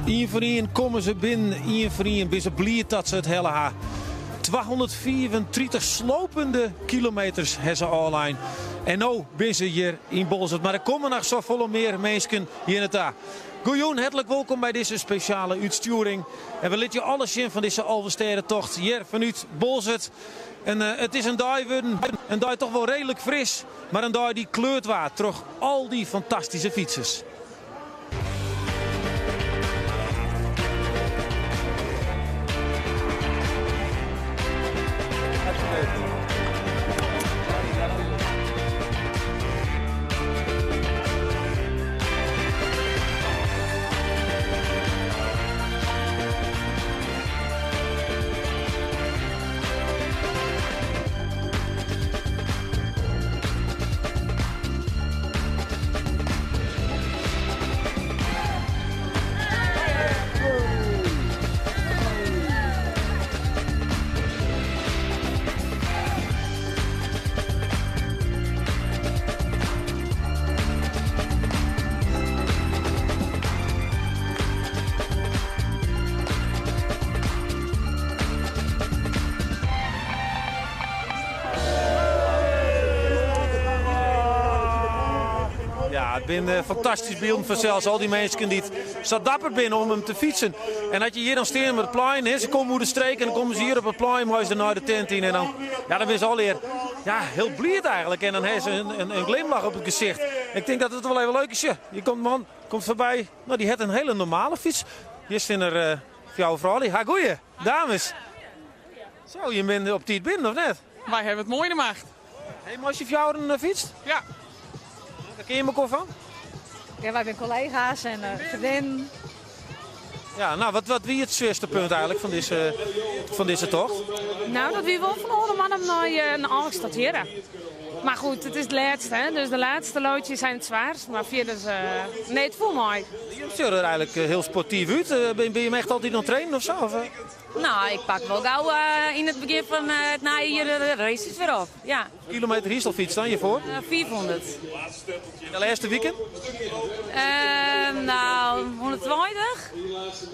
Ien foar ien komme se binnen, ien foar ien binne se bliid dat se it helle ha. 235 slopende kilometers ha se ôflein. En no binne se hjir yn Boalsert. Mar der komme noch safolle mear minsken hjir nei ta. Goejûn, hertlik wolkom by dizze spesjale útstjoering. En we litte je alles sjen fan dizze Alvestêdetocht hjir fanút Boalsert. En it is in dei wurden, in dei toch wol reedlik fris, mar in dei dy't kleurd waard troch al dy fantastyske fytsers. Ja, it binne fantastyske bylden fansels. Al dy minsken dy't sa dapper binne om him te fytsen. En as je hjir dan stean op it plein, hè, se komme oer de streek en dan komme se hjir op it plein, meie se nei de tent yn en dan, ja, dan binne se allegear ja, hiel bliid eigentlik. En dan ha se in glimlach op it gesicht. Ik tink dat it wol even leuk is. Sjoch, hjir komt in man, komt foarby. No, dy hat in hiele normale fyts. Hjir stean der eh, fjouwer froulju. Ha goeie, dames. Zo, je bent op tiid binnen, of net? Wy hawwe it moai yn de macht. Hey, mei syn fjouweren eh, fytst? Ja. Dêr ken je mekoar fan? Ja, wy binne kollega's en uh, freondinnen. Ja, nou, wat, wat wie it swierste punt eigentlik fan dizze, fan dizze tocht? Nou, dat wie wol fan Aldemardum nei, uh, nei Aldstad hjir. Maar goed, it is it lêste, hè? Dus de laatste loodjes zijn het zwaarst. Maar fierder, uh, nee, it foel mei. Je sjogge der eigentlik eh, hiel sportyf út. Eh, bin, bin je echt altyd oan it trainen of sa? Of? Nou, ik pak wol gau uh, yn it begjin fan it nije jier de races wer op. Ja. Kilometer hiest al fytst dan hjirfoar? 500. De lêste wiken? Nou, 120.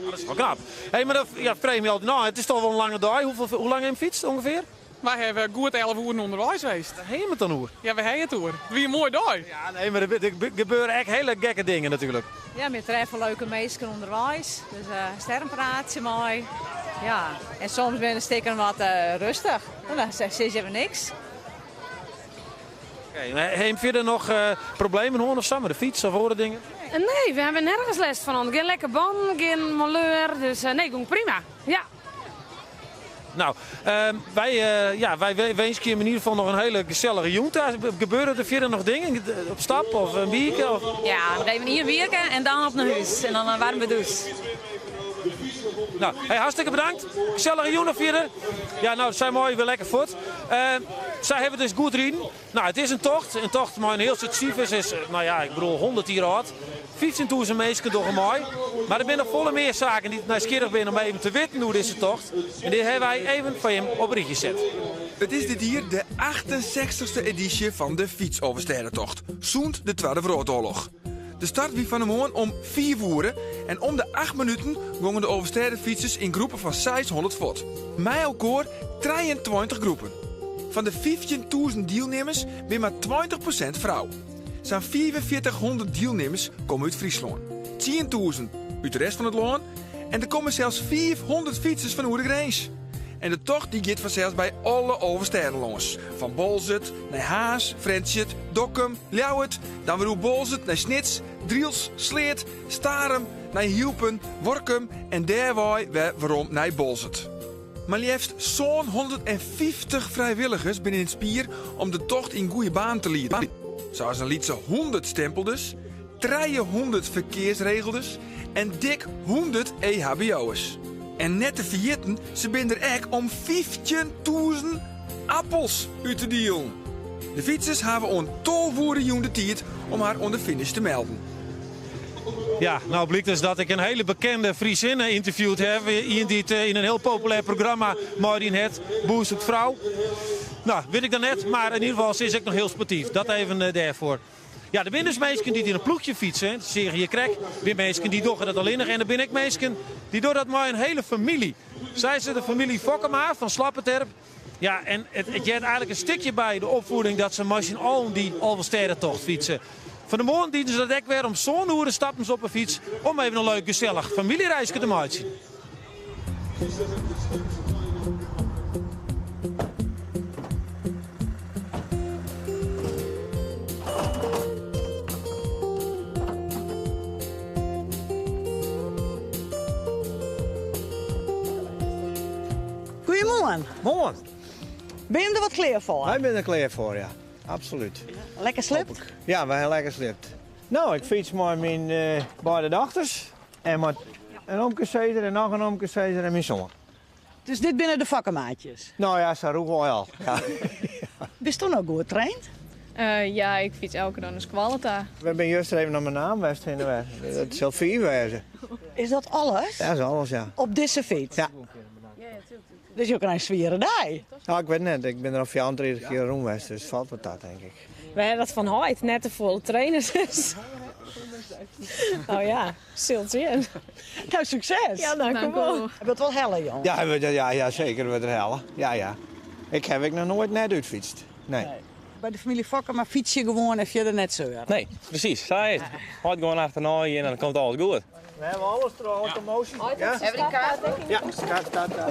Dat is wol knap. Hey, mar dan ja, freegje my altyd ôf, it is toch wol in lange dei. Hoe lang ha jim fytst ûngefear? Wy hawwe goed 11 oeren ûnderweis west. Dêr ha jim it dan oer? Ja, wy hawwe it oer. It wie in moaie dei. Ja, nee, mar der gebeure ek hiele gekke dingen natuerlik. Ja, we treffe leuke minsken ûnderweis. Dus sterrenpraatsje mei. Ja, en soms binne de stikken wat rêstich. Dan sizze je niks. Oké, okay, ha jim fierder noch problemen hân of sa mei de fyts of oare dingen? Nee, we hawwe nergens lêst fan. Gjin lekke bannen, gjin maleur, dus nee, gong prima. Ja. Nou, wy, ja, wy winskje jim yn ieder gefal noch in hiele gesellige jûn ta. Gebeure der fierder noch dingen? Op stap of in bierke? Of? Ja, noch even ien bierke en dan op nei hûs. En dan in waarme dûs. Nou, hey, hartstikke bedankt. Gesellige jûn noch fierder. Ja, nou, sy meie wer lekker fuort. Sy hawwe dus goed riden. Nou, it is in tocht. In tocht mei in hiel soad sifers is, nou ja, ik bedoel 100 jier âld. 15.000 minsken dogge mei. Mar der binne noch folle mear saken dy't nijsgjirrich binne om even te witten oer dizze tocht. En dy hawwe wy even foar jim op rychje set. It is dit jier de 68ste edysje fan de Fytsalvestêdetocht, sûnt de Twadde Wrâldoarloch. De start wie fan 'e moarn om fiif oere en om de acht minuten gongen de Alvestêdefytsers yn groepen fan 600 fuort. Mei elkoar 23 groepen. Fan de 15.000 dielnimmers bin mar 20% frou. Sa'n 4500 dielnimmers komme út Fryslân, 10.000 út de rest fan it lân en der komme sels 500 fytsers fan oer de grins. En de tocht dy giet fansels by alle 11 stêden lâns. Fan Boalsert nei Harns, Frjentsjer, Dokkum, Ljouwert, dan wer oer Boalsert nei Snits, Drylts, Sleat, Starum, nei Hylpen, Workum en dêrwei wer werom nei Boalsert. Mar leafst 750 frijwilligers binne yn it spier om de tocht yn goede banen te lieden. Sa as in lytse 100 stimpelders, 300 ferkearsregelders en dik 100 EHBO'ers. En net te ferjitten, se binne der ek om 15.000 appels út te dielen. De fytsers hawwe oant 12 oere jûn de tiid om har oan de finish te melden. Ja, nou blykt dus dat ik in hiele bekende Friezinne ynterviewd haw. Ien dy't yn in hiel populêr programma meidien hat, Boer zoekt Vrouw. No, wit ik dan net, mar yn ieder gefal, se is ek noch hiel sportyf. Dat even dêrfoar. Ja, der binne dus minsken dy't yn in ploechje fytse, dat seagen je krekt. Der binne minsken dy't dogge dat allinnich en der binne ek minsken dy't dogge dat mei in hele famylje. Sa is de famylje Fokkema fan Slappeterp. Ja, en it heart eigenlik in stikje by de opfieding dat se mei syn allen dy Alvestêdetocht fytse. Fan 'e moarn dienen se dat ek wer, om sân oere stapten se op 'e fyts om even in leuk gesellich famyljereiske te meitsjen. Goeiemoarn. Moarn. Binne jim der wat klear foar? Wy binne der klear foar, ja. Absolút. Lekker sliept? Ja, wy ha lekker sliept. No, ik fyts mei myn beide dochters en mei in omkesizzer en noch in omkesizzer en myn soan. Dus dit binne de Fokkemaatjes? No ja, sa rûch wol al. Ja. Bisto no goed traind? Ja, ik fyts elke dei nei skoalle ta. We binne juster even nei Menaam west hinne wer. Dat sil fiif wêze. Is dat alles? Dat is alles, ja. Op dizze fyts? Ja. Dus jo krije in swiere dei. No, ik wit net. Ik bin der al 34 kear rûn west, dus it falt wat ta, tink ik. Wy ha dat fan heit, net te folle traine dus. No ja, sil sjen. Nou, sukses! Ja, dank u wol. Hy wurdt wol helle, jong. Ja, hy wurdt, ja, ja, seker wurdt er helle. Ja, ja. Ik haw ek noch noait net útfytst. Nee. By de famylje Fokkema fyts je gewoan en fierder net seuren. Nee, presys. Sa is it. Heit gewoan achternei en dan komt alles goed. We hawwe alles troch, alle kommoasje. Ja? Hawwe we dy kaart ek yn Ja, kaart staat daar.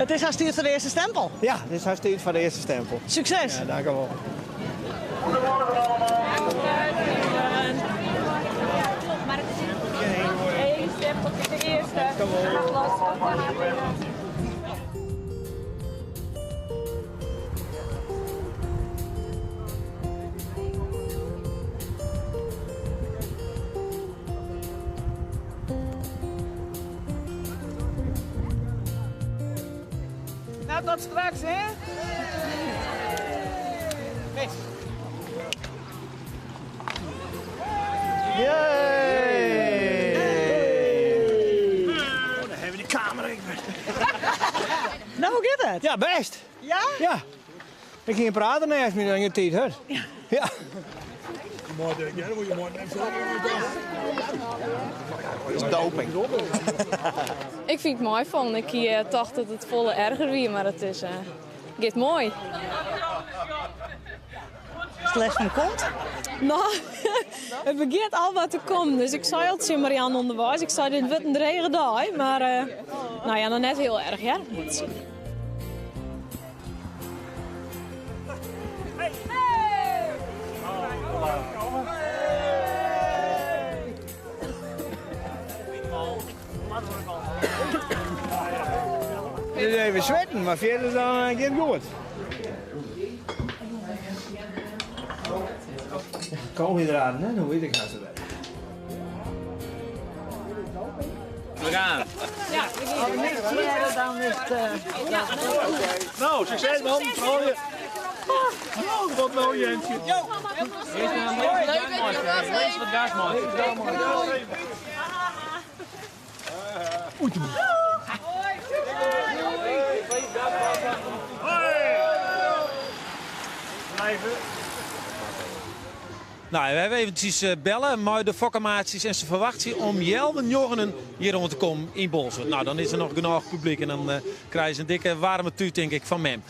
It is hast tiid foar de earste stempel. Ja, it is hast tiid foar de earste stempel. Sukses! Ja, dank u wol. Eén stempel is de earste. Nou, tot straks, hè? Yay! Oh, dan hawwe we dy kamera ek wer. Nou, hoe giet it? Ja, bêst. Ja? Ja. Ik hie in prater neist my, dan giet tiid hurd. Ja. Dat is doping. Ik fyn it meifallen. Ik hie tocht dat it folle erger wie, mar it is, giet moai. Is it lêst fan de kont? No, it begjint al wat te kommen. Dus ik sei al tsjin Marianne ûnderweis, ik sei dit wurdt in drege dei, mar no ja, noch net hiel erch hear. It is even swetten, mar fierder dan giet it goed. Koolhydraten, hè? Dan wit ik hast it wer. We gaan. Ja, we gaan. Dan is het. Nou, succes man. Oh, wat mooi Jentje. Leuk dat je er was. Links wat gas maken. Nou, we hawwe eventsjes belle mei de Fokkemaatsjes en se ferwachtsje om healwei njoggenen hjir oan te kommen yn Bolsward. Nou, dan is der noch genôch publyk en dan krije se in dikke waarme tút, tink ik, fan mem.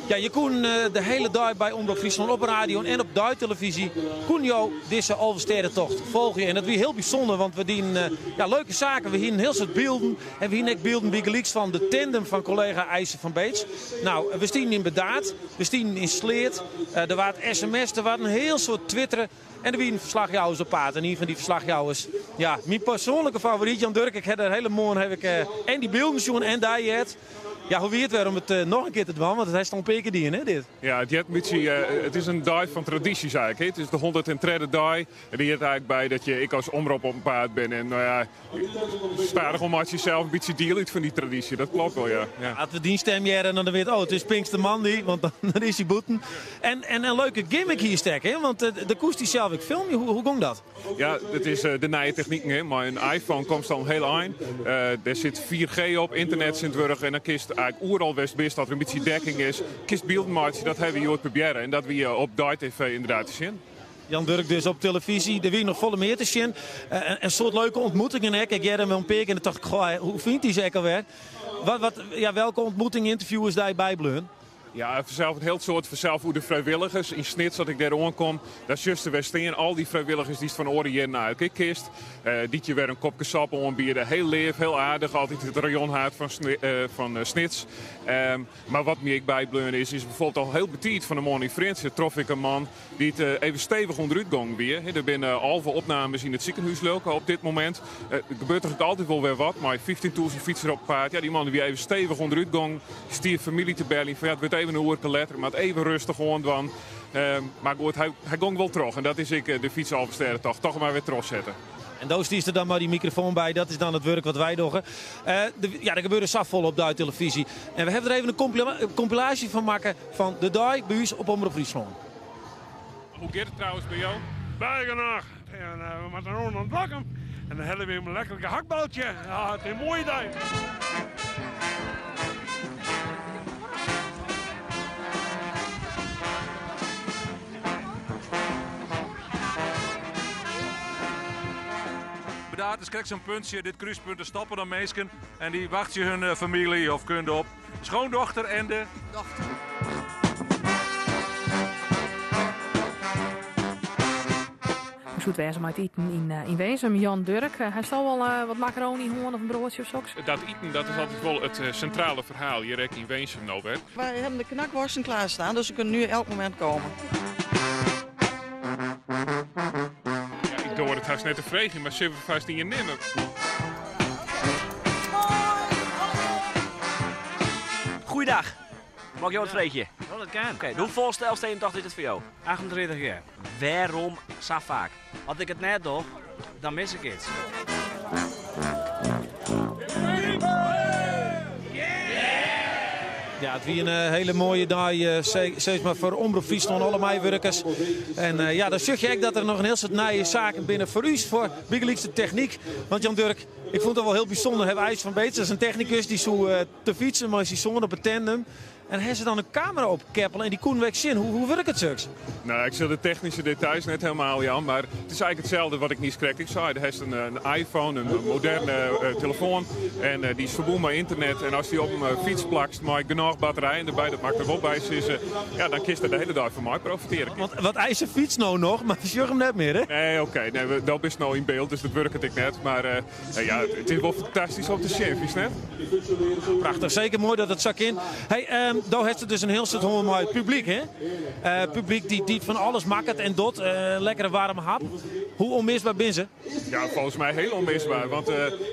Ja, je koenen de hiele dei by Omrop Fryslân op radio en op deitelevyzje koenen jo dizze Alvestêdetocht folgje. En dat wie hiel bysûnder, want we dienen ja, leuke saken. We hienen hiel soad bylden en we hienen ek bylden bygelyks fan de tandem fan kollega IJse van Beets. Nou, we stienen yn Burdaard, we stienen yn Sleat, der waard sms, der waard in hiel soad twittere en der wienen ferslachjouwers op paad. En ien fan dy ferslachjouwers, ja, myn persoanlike favoryt Jan Durk, ik ha de hiele moarn haw ik en dy bylden sjoen en dy heard. Ja, hoe wie it wer om it noch in kear te dwaan? Want it hast al in pear kear dien, hè, dit? Ja, it heart in bytsje, it is in dei fan tradysjes eigentlik. Hè. It is de 103e dei en dy heart eigentlik by dat je ek as omrop op 'en paad binne. En no ja, stadichoan meitsje je sels in bytsje diel út fan dy tradysje. Dat kloppet wol, ja. Ja. As we dyn stim hearre, dan wit oh, it is Pinkstermoandei, want dan is hy bûten. En, en in leuke gimmick hiest ek, hè? Want do koest dysels ek filmje. Hoe, hoe gong dat? Ja, it is de nije techniken. Hè. Mei in iPhone komst al in hiel ein. Dêr sit 4G op, ynternet tsjintwurdich. En dan kinst eigentlik oeral wêr'tst bist, as der in bytsje dekking is, kinst bylden meitsje. Dat hawwe we hjoed probearre en dat wie op Dei TV ynderdaad te sjen. Jan Durk dus op telefyzje. Der wie noch folle mear te sjen. In soad leuke ontmoetingen ek. Ik hearde him in pear kear en tocht ik, goh, hoe fynt hy se ek alwer? Wat, wat, ja, welke ontmoeting, interview is dy bybleaun? Ja, fansels in hiel soad fansels oer de frijwilligers. Yn Snits, as ik dêr oankom, dan sjochst der wer stean. Al dy frijwilligers dy'tst fan oare jierren eigentlik ek kenst. Dy't je wer in kopke sop oanbiede. Hiel leaf, hiel aardich, altyd it rayonhaad fan Snits. Mar wat my ek bybleaun is, is bijvoorbeeld al hiel betiid fan 'e moarn yn Frjentsjer trof ik in man dy't even stevich ûnderút gongen wie. Der binne 11 opnames yn it sikehûs leau ik op dit momint. Der gebeurt eigentlik altyd wol wer wat mei 15.000 fytsers op paad. Ja, dy man wie even stevich ûnderút gongen. Stie famylje te beljen fan ja, it wurdt even in oerke letter, moat even rêstich oan dwaan. Mar goed, hy gong wol troch en dat is ek de fytsalvestêdetocht. Toch mar wer trochsette. En do stiest der dan mei dy mikrofoan by, dat is dan it wurk wat wy dogge. Ja, der gebeurde safolle op dei telefyzje. En we hawwe der even in kompilaasje fan makke fan de dei by ús op Omrop Fryslân. Hoe giet it trouwens by jo? Bêst genôch. En we moatte no nei Dokkum en dan helje we in lekker gehaktbaltsje. Ja, it is in moaie dei. Burdaard is krekt sa'n puntsje, dit krúspunt, der stoppe dan minsken en dy wachtsje hun famylje of kunde op. De schoondochter en de dochter. Hoe soe it wêze mei it iten yn Winsum? Jan Durk, hast al wol wat makarony hân of in broadsje of soks? Dat iten dat is altyd wol it sintrale ferhaal hjir ek yn Winsum no wer. Wij hebben de knakworsten klaarstaan, dus ze kunnen nu elk moment komen. Ja, ik doar it hast net te freegjen, mar sille we fêst ien nimme? Goeiedag. Mei ik jo wat freegje? Ja, dat kin. Oké, de hoefolste Elfstedentocht is it foar jo? 38 jaar. Wêrom sa faak? As ik it net doch, dan mis ik iets. Ja, it wie in hiele moaie dei, sis mar foar Omrop Fryslân, alle meiwurkers. En ja, dan sjoch je ek dat der noch in hiel soad nije saken binne foar ús, foar bygelyks de technyk. Want Jan Durk, ik fûn it wol hiel bysûnder, hawwe Eise van Beets, dat is in technikus, dy soe te fytsen mei syn soan op 'e tandem. En ha se dan in kamera opkeppele en dy koene we ek sjen. Hoe wurket soks? Nou, ik sil de technyske details net helemaal, Jan, mar it is eigentlik itselde wat ik niiskrekt ek sei. Do hast in iPhone, in moderne telefoan en dy is ferbûn mei ynternet. En ast dy op in fyts plakst mei genôch batterijen derby, dat moat ik der wol by sizze, ja, dan kinst der de hiele dei fan mei profitearje. Want wat Eise fytst no noch, mar we sjogge him net mear, hè? Nee, oké. Nee, do bist no yn byld, dus dat wurket ek net. Mar ja, it is wol fantastysk om te sjen, fynst net? Prachtich, seker moai dat it sa kin. Hey, do hast it dus in hiel soad hân mei it publyk, hè? Publyk dy't fan alles makket en docht, lekkere waarme hap. Hoe onmisbaar binne se? Ja, folgens my hiel onmisbaar. Want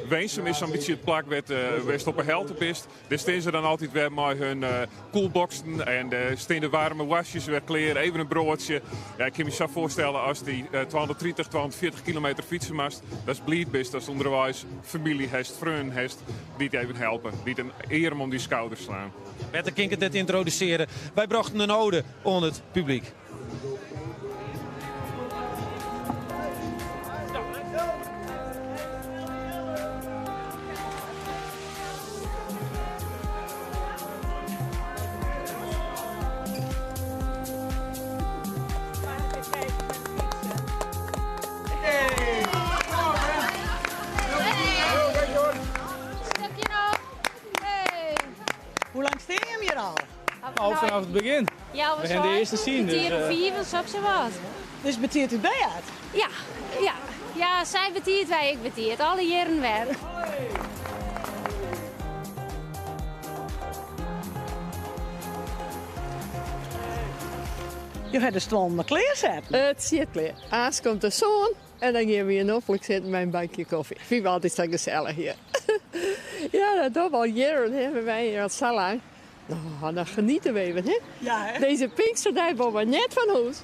Winsum is sa'n bytsje it plak wêr'tst op 'e helte bist. Dêr stean se dan altyd wer mei hun koelboksen en dêr stean de waarme woarstjes wer klear, even in broadsje. Ja, ik kin my sa foarstelle ast dy 230, 240 kilometer fytse moatst, datst bliid bist datst ûnderweis famylje hast, freonen hast dy't even helpe, dy't in earm om dyn skouders slaan. Better kin ik it net yntrodusearje. Wy brochten in ode oan it publyk. Hoe lang stean jim hjir al? Al vanaf het begin. Ja, we gaan de eerste zien. Dus, Kertier of 5 of zo, zo wat. Dus betiid út Beaard? Ja, ja. Ja, sy betiid, wy ek betiid. Alle jierren wer. Jo ha de stuollen mar klearsetten. It stiet klear. Aanst komt de soan en dan gean we hjir noflik sitten mei in bakje kofje. Fine we altyd sa gesellich hjir. Ja, dat dogge we al jierren, hè. We wenje hjir al sa lang. Nou, dan genieten we even, hè. Ja, hè? Deze Pinksterdei wolle we net fan hûs.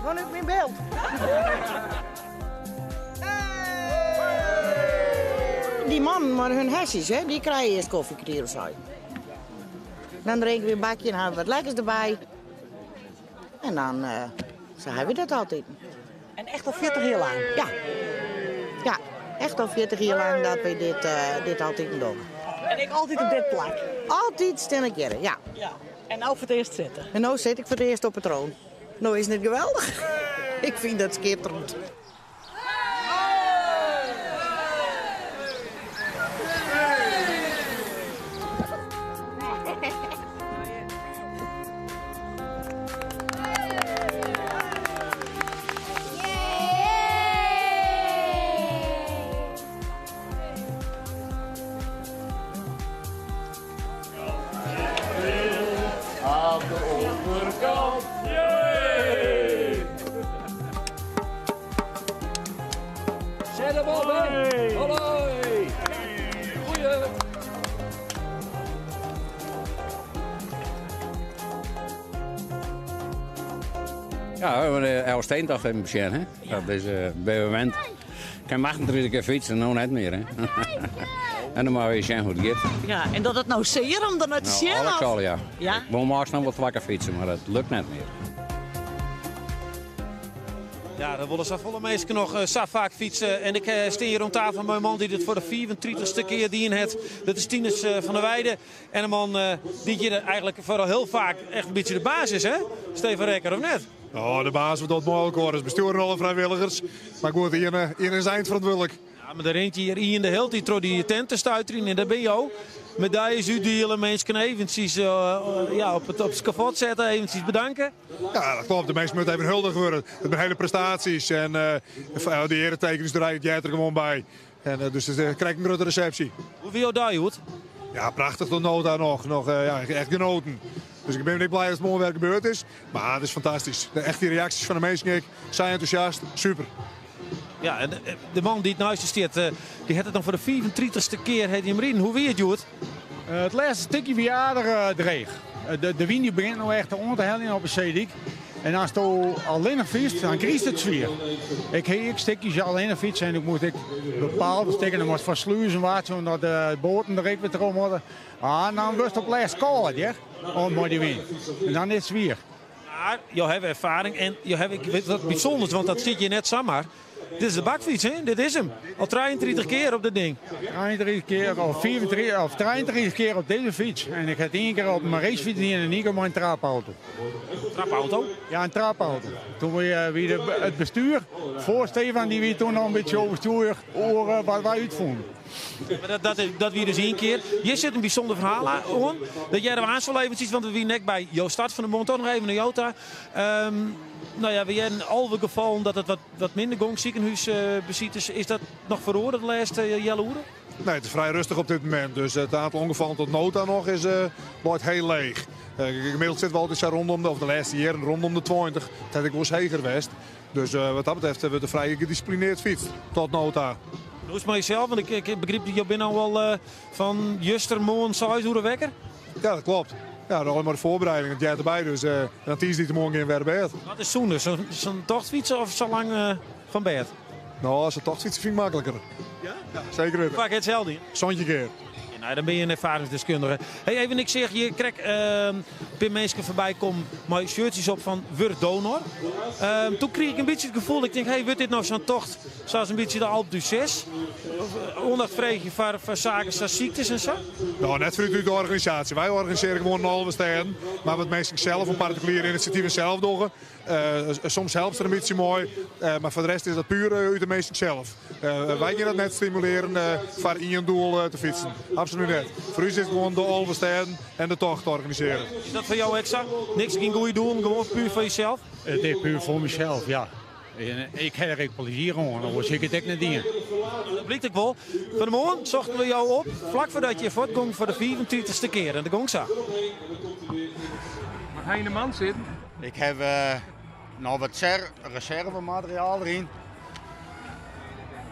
Gewoon uit mijn beeld. Die mannen met hun hesjes, hè, die krijgen eerst koffie, kwartier of zo. Dan drinken we een bakje en hebben we wat lekkers erbij. En dan uh, zo hebben we dat altijd. En echt al 40 jaar lang? Ja. Ja, echt al 40 jaar lang dat we dit, uh, dit altijd doen. En ik altijd op dit plak? Altijd stille ja. ja. En nou voor het eerst zitten? En nu zit ik voor het eerst op het troon. Nou is het geweldig. ik vind dat schitterend. Aan de overkant. Zet hem op, hè! Hoi! Goeie! Ja, we hebben de Elfsteentocht even besjen, hè? Dat is uh, bij moment. Ik kan 38 keer fietsen, nou net meer, hè? en dan mag je zien hoe het gaat. Ja, en dat het nou zeer om dan het Nou, zien Alex al, ja. Ja? Ik wil maar nog wat wakker fietsen, maar dat lukt net meer. Ja, dan willen ze volle mensen nog uh, zo vaak fietsen. En ik uh, sta hier om tafel met mijn man die dit voor de 34ste keer dien het. Dat is Tinus uh, van der Weijden. En een man die hier eigenlijk vooral heel vaak echt een beetje de baas is, hè? Steven Rekker, of net? Oh, de baas wordt dat mogelijk hoor. Het bestuur en alle vrijwilligers. Maar goed, hier, hier is eindverantwoordelijk. Ja, maar daar rent hier in de hele tijd door die tenten stuiteren. En daar ben je ook. Medailles uitdelen, mensen kunnen eventjes ja, op het, op het schavot zetten, eventjes bedanken. Ja, dat klopt. De mensen moeten even huldig worden. Het zijn hele prestaties. En uh, die eretekens draait jij er gewoon bij. En, uh, dus het krijgt een grote receptie. Hoe wil je daar, Joet? Ja, prachtig tot nota nog. nog ja, echt genoten. Dus ik ben niet blij dat het mooi werk gebeurd is. Maar het is fantastisch. De echte reacties van de mensen, ik zijn enthousiast. Super. Ja, en de man die het naast je zit, die heeft het dan voor de 34ste keer het hem erin. Hoe weer het, Joet? Het laatste stukje weer aardig dreig. De, de wind die begint nou echt te hellen op de zeedik. En als je alleen nog fietst, dan krijg het sfeer. Ik heb ik stukjes alleen nog fietsen en ik moet ik bepaalde stukken, dan moet van sluizen wat, zodat de boten er weer erom worden. Ah, dan wordt het op laatst koud, ja. Oh, mooi die wind. En dan is het sfeer. Maar je hebt ervaring en je hebt ik weet wat bijzonders, want dat zit je net zomaar. Dit is de bakfiets, hè? Dit is hem. Al 33 keer op dit ding. 33 keer of 34 of 33 keer op deze fiets. En ik had één keer op mijn racefiets en één keer op mijn trapauto. Trapauto? Ja, een trapauto. Toen we, wie de, het bestuur, voor Stefan, die wie toen nog een beetje overstuur, oren wat wij uitvoeren. Maar dat, dat, dat wie dus één keer. Hier zit een bijzonder verhaal aan. Dat jij er aan zal eventjes, want we wie nek bij Joost Start van de Mond toch nog even naar Jota. Um, nou ja, we hebben al de gevallen dat het wat, wat minder gong ziekenhuisbezitters. Is dat nog verhoord de laatste uh, Jelle Oeren? Nee, het is vrij rustig op dit moment. Dus het aantal ongevallen tot nota nog is, uh, wordt heel leeg. Uh, gemiddeld zitten we altijd zo rondom de, of de laatste jaren rondom de 20. Dat had ik wel eens heger geweest. Dus uh, wat dat betreft hebben we de vrij gedisciplineerd fiets tot nota. Hoe is het met jezelf? Want ik, ik begreep dat je bent al wel uh, van Justermoorn, 6 uur wekker. Ja, dat klopt. Ja, dan maar de voorbereiding, het jij erbij. Dus uh, dan is die morgen in weer bed. Wat is zoender? Zo'n zo tochtfietsen of zo lang uh, van bed? Nou, zo'n tochtfietsen vind ik makkelijker. Ja? Ja, zeker weten. Vaak hetzelfde. Zontje keer. Ja, nou, dan ben je een ervaringsdeskundige. Hey, even ik zeg, je krijgt uh, mensen voorbij komen met shirtjes op van Word Donor. Uh, toen kreeg ik een beetje het gevoel, ik denk, hey, wordt dit nou zo'n tocht zoals een beetje de Alpe d'Huez? Ondanks vreeg je voor, voor zaken zoals ziektes en zo? Nou, net vanuit de organisatie. Wij organiseren gewoon een halve steden. Maar wat mensen zelf, op particuliere initiatieven zelf doen. Uh, soms helpt het een beetje mooi. Uh, maar voor de rest is dat puur uit de meesten zelf. Uh, wij gaan dat net stimuleren voor in een doel te fietsen. Absoluut net. Voor u is het gewoon de halve steden en de tocht organiseren. Is dat voor jou extra? Niks geen goede doel, gewoon puur voor jezelf? Het is puur voor mezelf, ja. En ik heb er ook plezier aan, anders ik het ook niet in. Dat blykt ek wol. Fan 'e moarn sochten we jo op, flak foardat je fuortgongen foar de fiifentritichste kear. En dat gong sa. Wat ha je yn de mand sitten? Ik haw noch wat reservemateriaal deryn.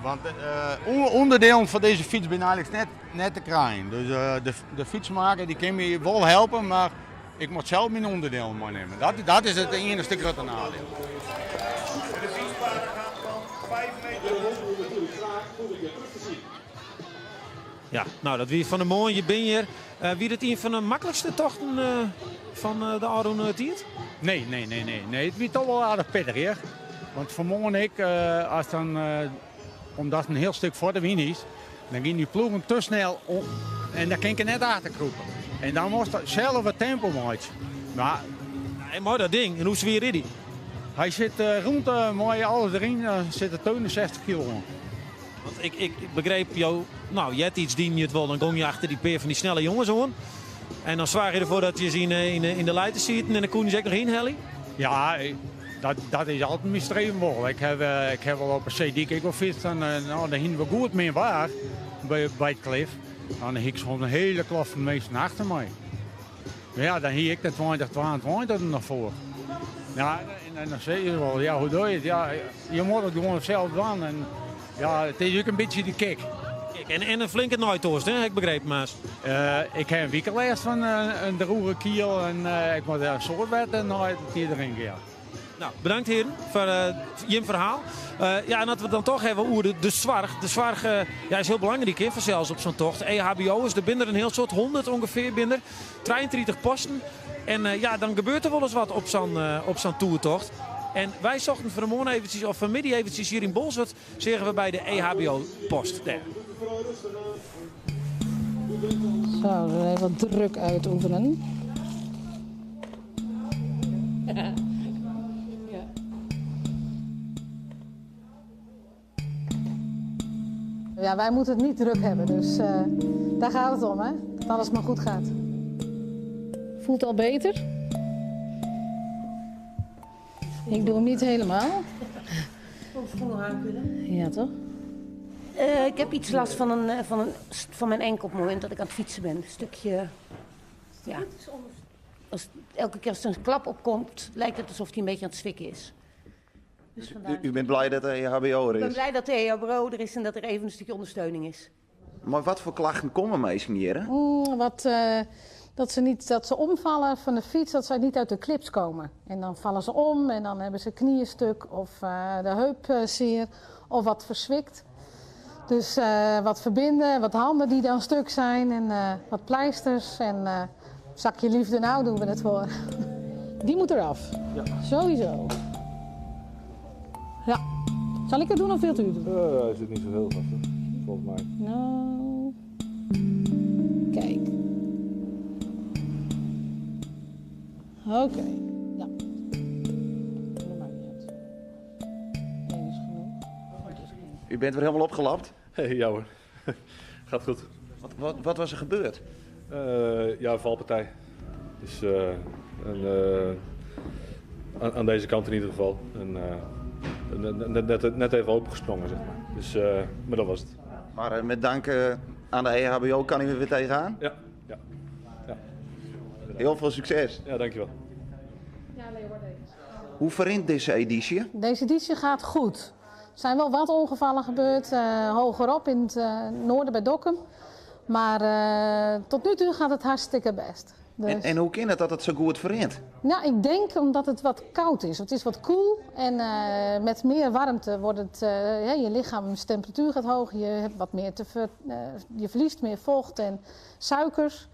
Want ûnderdielen fan dizze fyts binne eigentlik net te krijen. Dus de fytsmaker dy kin my wol helpe, mar ik moat sels myn ûnderdielen meinimme. Dat is it iennichste grutte nadiel. Ja, nou dat wie fan 'e moarn. Je binne hjir. Wie dit ien fan de maklikste tochten fan de ôfrûne tiid? Nee, nee, nee, nee. nee. It wie toch wol aardich pittich hear. Want fan 'e moarn ek, as dan, omdat it in hiel stik foar de wyn is, dan gean dy ploegen te snel om en dan kin ik der net achter krûpe. En dan moatst sels wat tempo meitsje. Mar En mei dat ding, en hoe swier is dy? Hy sit rûn mei alles deryn, sit der 62 kilo oan. Want ik begreep jo, nou, eartiids dienen je it wol, dan gong je achter dy pear fan dy snelle jonges oan. En dan soarge je derfoar dat je se yn de leite sieten en dan koenen se ek noch ynhelje. Ja, dat is altyd myn streven wol. Ik haw wol op de seedyk ek wol fytst en nou, dan hienen we goed min waar by it klif. Dan hie ik soms in hiele kloft fan minsken achter my. Mar ja, dan hie ik de 20, 22 der noch foar. Ja, en dan sizze se wol, ja, hoe doe je it? Ja, je moatte it gewoan sels dwaan. En ja, it is ek in bytsje de kick. En in flinke neitoarst, hè, ha ik begrepen, Maas? Ik ha in wike lêst fan in drûge kiel en ik moat in soad wetter nei it tiid drinke, ja. Nou, bedankt hearen foar jim ferhaal. Ja, en as we it dan toch hawwe oer de soarch. De soarch ja, is hiel belangryk hè, fansels op sa'n tocht. EHBO'ers, der binne der in hiel soad, 100 ûngefear binne der. 33 posten. En ja, dan gebeurt der wolris wat op sa'n toertocht. En wy sochten fan 'e moarn eventsjes, of fan 'e middei eventsjes hjir yn Bolsward, seagen we by de EHBO-post dêr. Zo, dan even wat druk uitoefenen. Ja. Ja, wij moeten het niet druk hebben, dus daar gaat het om, hè? Dat alles maar goed gaat. Voelt al beter? Ik doe hem niet helemaal. Schoenen aan kunnen. Ja, toch? Ik heb iets last van mijn enkel op het moment dat ik aan het fietsen ben. Een stukje, ja. Elke keer als er een klap opkomt, lijkt het alsof hij een beetje aan het zwikken is. Dus vandaar. U bent blij dat de EHBO er Ik ben is? blij dat de EHBO er is en dat er even een stukje ondersteuning is. Maar wat voor klachten komen mensen hier? Hè? Dat ze niet, dat ze omvallen van de fiets, dat ze niet uit de clips komen. En dan vallen ze om en dan hebben ze knieën stuk of de heup zeer of wat verzwikt. Dus wat verbinden, wat handen die dan stuk zijn en wat pleisters en zakje liefde, nou doen we het voor. Die moet eraf. Ja. Sowieso. Ja. Zal ik het doen of wilt u het doen? Er zit niet zoveel vast, hè? Volgens mij. Nou. Kijk. Oké. Ja. Dat maakt niet uit. Eén is genoeg. U bent weer helemaal opgelapt? Hey, ja hoor. Gaat goed. Wat was er gebeurd? Ja, een valpartij. Dus aan deze kant in ieder geval. En net even opengesprongen, zeg maar. Dus, maar dat was het. Maar met dank aan de EHBO kan u weer tegenaan? Ja, ja. Ja. Heel veel succes. Ja, dankjewel. Hoe verrint deze editie? Deze editie gaat goed. Er zijn wel wat ongevallen gebeurd, hogerop in het noorden bij Dokkum. Maar tot nu toe gaat het hartstikke best. Dus... En hoe kan het dat het zo goed verrint? Nou, ik denk omdat het wat koud is. Het is wat koel en met meer warmte wordt het ja, je lichaamstemperatuur gaat hoog. Je hebt wat meer te ver- je verliest meer vocht en suikers.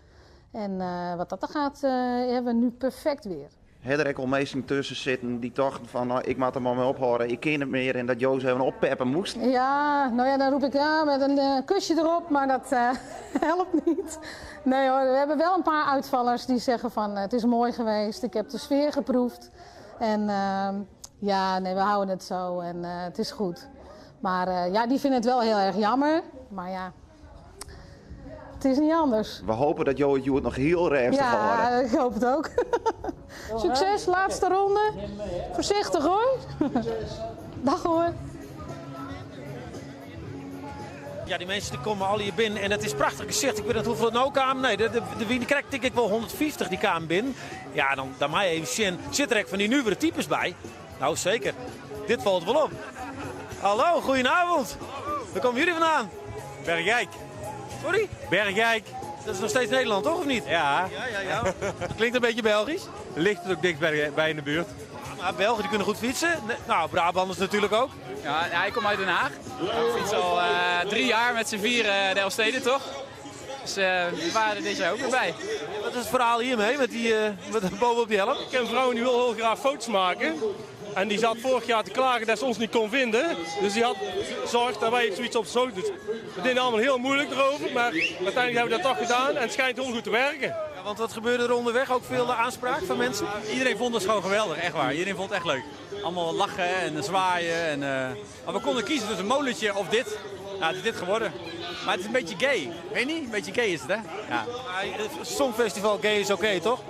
En wat dat er gaat, hebben we nu perfect weer. Heb er ook al mensen tussen zitten die dachten van, nou, ik moet er maar mee ophouden, ik ken het meer en dat Joost even oppeppen moest? Ja, nou ja, dan roep ik ja met een kusje erop, maar dat helpt niet. Nee hoor, we hebben wel een paar uitvallers die zeggen van, het is mooi geweest, ik heb de sfeer geproefd. En ja, nee, we houden het zo en het is goed. Maar ja, die vinden het wel heel erg jammer, maar ja, het is niet anders. We hopen dat Jo het Joert nog heel rustig Ja, houden. ik hoop het ook. Succes, laatste ronde. Voorzichtig hoor. Dag hoor. Ja, dy minsken dy komme allegear binnen en it is prachtich gesicht. Ik wit net hoefolle no kamen. Nee, der wiene krekt tink ik wol 150 dy kamen binnen. Ja, dan, dan mei je even sjen. Sit der ek fan dy nuvere types by? Nou, seker. Dit falt wol op. Hallo, goedenavond. Wêr komme jullie vandaan? Bergeijk. Sorry? Bergeijk. Dat is nog steeds Nederland, toch of niet? Ja. Ja, ja, ja. Klinkt een beetje Belgisch. Ligt het ook dicht bij in de buurt. Maar Belgen die kunnen goed fietsen. Nou, Brabanders natuurlijk ook. Ja, ja, ik kom uit Den Haag. Ik fiets al 3 jaar met z'n vieren de Elfstedentocht. Dus we waren er dit jaar ook weer bij. Wat is het verhaal hiermee, met die met bovenop die helm? Ik ken vrouwen die wil heel graag foto's maken. En die zat vorig jaar te klagen dat ze ons niet kon vinden. Dus die had zorgd dat wij zoiets op zo. Dus we deden allemaal heel moeilijk erover. Maar uiteindelijk hebben we dat toch gedaan en het schijnt heel goed te werken. Ja, want wat gebeurde er onderweg? Ook veel aanspraak van mensen? Iedereen vond het gewoon geweldig, echt waar. Iedereen vond het echt leuk. Allemaal lachen en zwaaien. Maar we konden kiezen tussen een molentje of dit. Nou, het is dit geworden. Maar het is een beetje gay. Weet je niet? Een beetje gay is het, hè? Ja. Maar het Songfestival gay is oké, toch?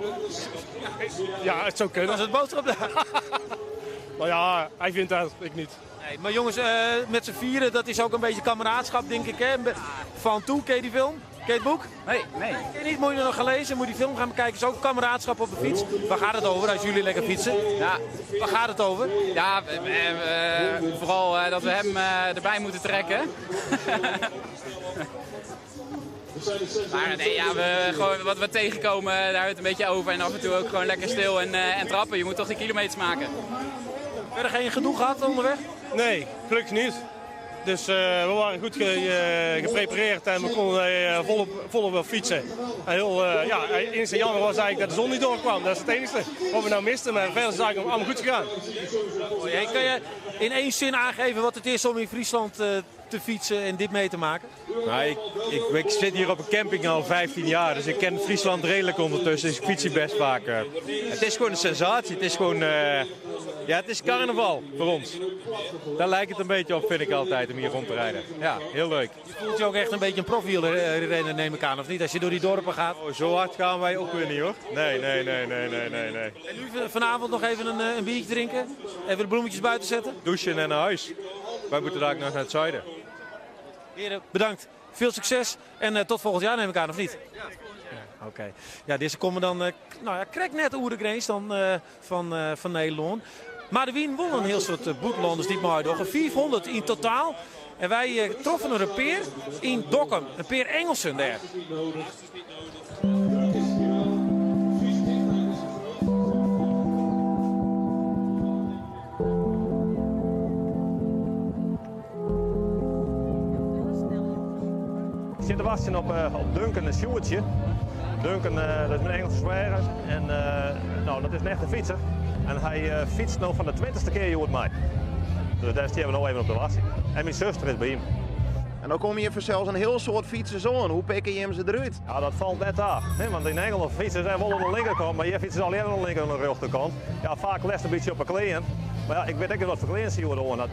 Ja, het zou kunnen. Dat is het boodschap daar. Nou ja, hij vindt dat, ik niet. Nee, maar jongens, met z'n vieren, dat is ook een beetje kameraadschap, denk ik. Hè? Van Toe, ken je die film? Ken je het boek? Nee, nee. Ken je niet? Moet je nog gaan lezen? Moet je die film gaan bekijken? Is ook kameraadschap op de fiets. Waar gaat het over als jullie lekker fietsen? Ja. Waar gaat het over? Ja, vooral dat we hem erbij moeten trekken. Maar nee, ja, we, gewoon wat we tegenkomen, daar hebben we het een beetje over. En af en toe ook gewoon lekker stil en trappen. Je moet toch die kilometers maken. Verder geen gedoe gehad onderweg? Nee, gelukkig niet. Dus we waren goed geprepareerd en we konden volop wel fietsen. En het enige jammer was eigenlijk dat de zon niet doorkwam. Dat is het enige wat we nou misten, maar verder is het eigenlijk allemaal goed gegaan. Mooi, hè? Kan je in één zin aangeven wat het is om in Friesland te fietsen en dit mee te maken? Ik zit hier op een camping al 15 jaar, dus ik ken Friesland redelijk ondertussen. Dus ik fiets hier best vaak. Het is gewoon een sensatie. Het is carnaval voor ons. Daar lijkt het een beetje op, vind ik altijd, om hier rond te rijden. Ja, heel leuk. Je voelt je ook echt een beetje een profielrenner, neem ik aan, of niet? Als je door die dorpen gaat. Oh, zo hard gaan wij ook weer niet, hoor. Nee, nee, nee, nee, nee, nee, nee. En nu vanavond nog even een biertje drinken? Even de bloemetjes buiten zetten? Douchen en naar huis. Wij moeten daar ook nog naar het zuiden. Heren, bedankt. Veel succes en tot volgend jaar neem ik aan, of niet? Ja. Oké. Ja, deze komen dan krek net oer de grens dan van Nederland. Maar de Wien won een heel soort boetlanders die maar door. 400 in totaal. En wij troffen een peer in Dokkum. Een peer Engelsen daar. Ik zit te wachten op Duncan en Sjoerdje. Duncan, dat is mijn Engelse zwager. En dat is een echte fietser. En hij fietst nu van de 20ste keer joh, mij. Dus daar staan we nog even op de wachten. En mijn zuster is bij hem. En dan kom je zelfs een heel soort fietsers aan. Hoe pik je hem ze eruit? Ja, dat valt net af. Hè? Want in Engeland fietsen zijn wel aan de linkerkant, maar hier fietsen ze alleen aan de linker en de rechterkant. Ja, vaak lest een beetje op een kleen. Maar ja, ik weet ook niet wat voor kleen ze hier aan. Dat...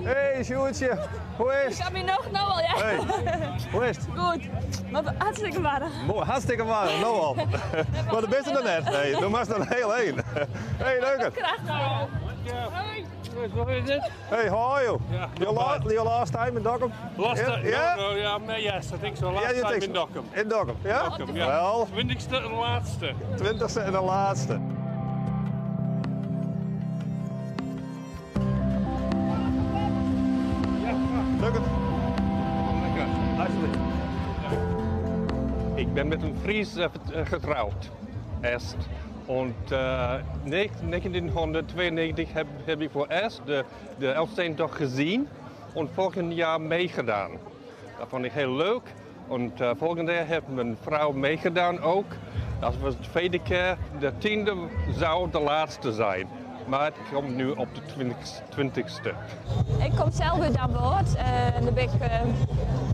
Hey Sjoerdje, hoe is het? Ik heb je nog nou al, ja. Hey, hoe is het? Goed, maar hartstikke warm. Mooi, hartstikke warm, nou al. Maar de beste dan net. Nee, doe maar dan heel één. Hey, leuker. Kracht. Hoi. Hoe is het? Hey, how are you? Ja. Your last time in Dokkum? Last time? Yeah? No, no, yeah, maar yes, I think so. Last Yeah, you time think in so. Dokkum. In Dokkum, ja? Dokkum, ja. Wel. 20ste en de laatste. 20ste en de laatste. Lukt het? Lekker. Alsjeblieft. Ik ben met een Fries getrouwd. Eerst. Und 1992 heb ik voor eerst de Elfstedentocht gezien en volgend jaar meegedaan. Dat vond ik heel leuk. En volgend jaar heeft mijn vrouw meegedaan ook. Dat was de tweede keer. De 10e zou de laatste zijn. Maar het komt nu op de 20ste. Ik kom zelf uit Damwâld. En dan ben ik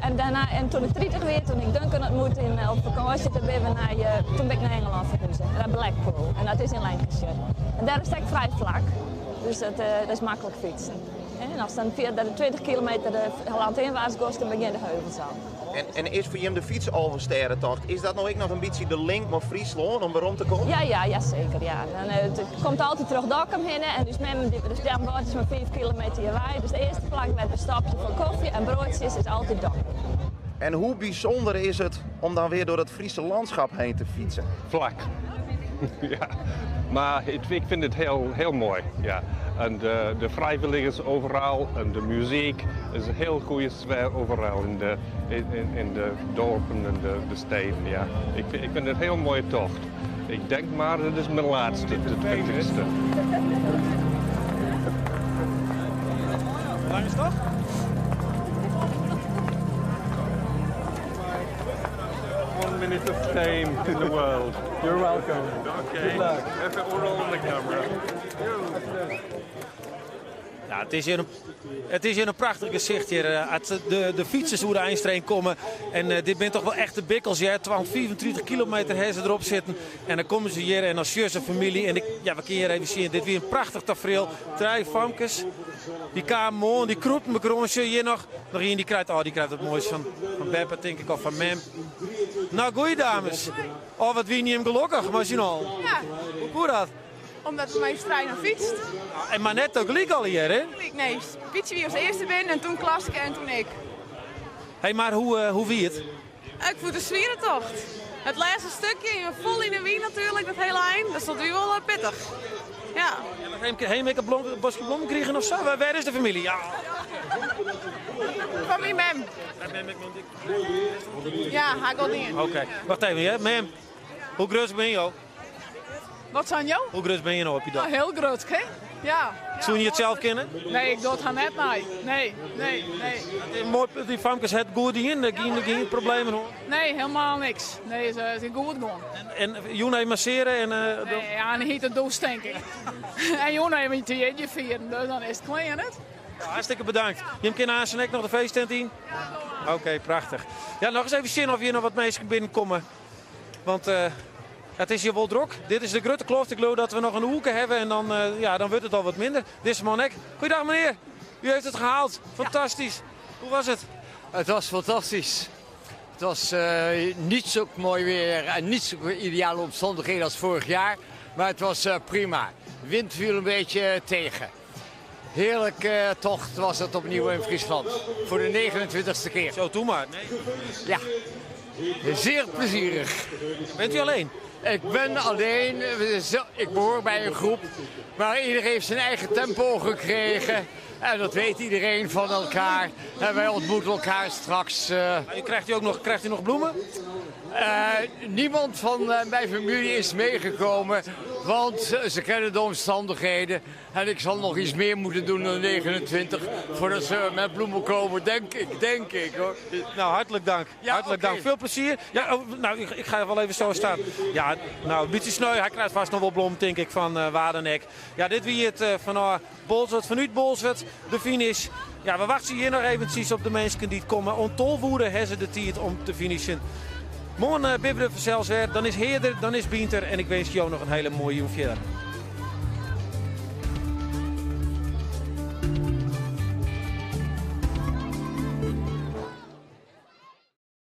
en daarna, en toen ik 30 werd, toen ik Duncan ontmoette op vakantie, toen ben, we naar toen ben ik naar Engeland verhuisd, naar Blackpool. En dat is in Lancashire. En daar is het vrij vlak, dus dat is makkelijk fietsen. Hè? En ast dan fierder 20 kilometer landinwaarts giest, dan begjinne de heuvels al. En, en is foar jim de fyts-Alvestêdetocht, is dat no ek noch in bytsje de link mei Fryslân om werom te kommen? Ja, ja, ja seker. Ja. Dan, it komt altyd troch Dokkum hinne en ús mem, dus Damwâld is mar 5 kilometer hjirwei. Dus it earste plak wêr't we stopje foar kofje en broadsjes is altyd Dokkum. En hoe bysûnder is it om dan wer troch dat Fryske lânskip hinne te fytsen? Flak. ja, maar het, ik vind het heel, heel mooi. Ja. En de, de vrijwilligers overal en de muziek is een heel goede sfeer overal in de, in, in, in de dorpen en de, de steden. Ja. Ik, ik vind het een heel mooie tocht. Ik denk maar, het is mijn laatste, de 20ste. Hoe lang is dat? One minute of fame in the world. You're welcome. Okay. Good luck. Even all on the camera. Ja, it is hjir in, it is hjir in prachtich gesicht hjir. Eh, as de, de fytsers oer de einstreek komme. En eh, dit binne toch wol echte bikkels, ja. 235 kilometer ha se derop sitten. En dan komme se hjir en dan sjogge se famylje. En ik, ja, we kinne hjir even sjen. Dit wie in prachtich tafereel. Trije famkes. Dy kamen oan, dy krûpten mekoar oan. Sjoch hjir noch, noch ien dy krijt, oh, dy krijt wat moais fan, fan beppe, tink ik, of fan mem. No, goeie dames. Oh, wat wiene jim gelokkich mei syn allen. Ja. Hoe koe dat? Omdat we mei ús trijen fytst. En mar net tagelyk allegear, hè? Nee, Pietsje wie as earste binnen en toen Klaske en toen ik. Hey, mar hoe, eh, hoe wie it? Ik fûn it in swiere tocht. It lêste stikje, je fol yn de wyn natuerlik, dat hiele ein. Dat wie wol eh, pittich. Ja. Ha jim ek in blom, boskje blommen krigen of sa? Wêr is de famylje? Ja. Fan myn mem. Ja, ha ik al dien. Oké, wacht even, hè. Mem, hoe grut binne jo? Wat seinen jo? Hoe grut binne je no op je dag? Nou, hiel grut, hè? Ja. Soene je it sels kinne? Nee, ik doch it har net nei. Nee, nee, nee. It is moai, dy famkes ha it goed dien, der gjin, gjin problemen hân? Nee, helemaal niks. Nee, se is goed gien. En, en jûn even massearje en... Uh, nee, ja, en hite dûs, tink ik. en jûn even te jierdei fieren, dus dan is it klear, net? Hartstikke bedankt. Jim kinne aanst ek noch de feesttent yn? Oké, okay, prachtich. Ja, noch ris even sjen oft hjir noch wat minsken binnenkomme. Want uh, it is hjir wol drok. Dit is de grutte kloft. Ik leau dat we noch in oerke hawwe en dan, uh, ja, dan wurdt it al wat minder. Dizze man ek. Goeiedag menear. U heeft het gehaald. Fantastisch. Hoe was het? Het was fantastisch. Het was uh, niet zo mooi weer en niet zo ideale omstandigheden als vorig jaar. Maar het was uh, prima. Wind viel een beetje tegen. Heerlijke tocht was het opnieuw in Friesland. Voor de 29ste keer. Zo, doe maar. Nee. Ja, zeer plezierig. Bent u alleen? Ik ben alleen. Ik behoor bij een groep. Maar iedereen heeft zijn eigen tempo gekregen. En dat weet iedereen van elkaar. En wij ontmoeten elkaar straks. Uh... Krijgt u ook nog, krijgt u nog bloemen? Uh, niemand van uh, mijn familie is meegekomen, want ze kennen de omstandigheden. En ik zal nog iets meer moeten doen dan 29 voordat ze met bloemen komen, denk ik, denk ik hoor. Nou, hartelijk dank. Ja, hartelijk okay. dank. Veel plezier. Ja, oh, nou, ik, ik, ga wel even zo staan. Ja, nou, een beetje sneu. Hij krijgt vast nog wel blom, denk ik, van uh, Waardenek. Ja, dit wie it uh, fan uh, Boalsert, fanút Boalsert, de finish. Ja, we wachtsje hjir noch eventsjes op de minsken dy't komme. Oant 12 oere ha se de tiid om te finishen. Moarn uh, binne we der fansels wer. Dan is Heerder, dan is Bynt der. En ik winskje jo noch in hiele moaie jûn fierder.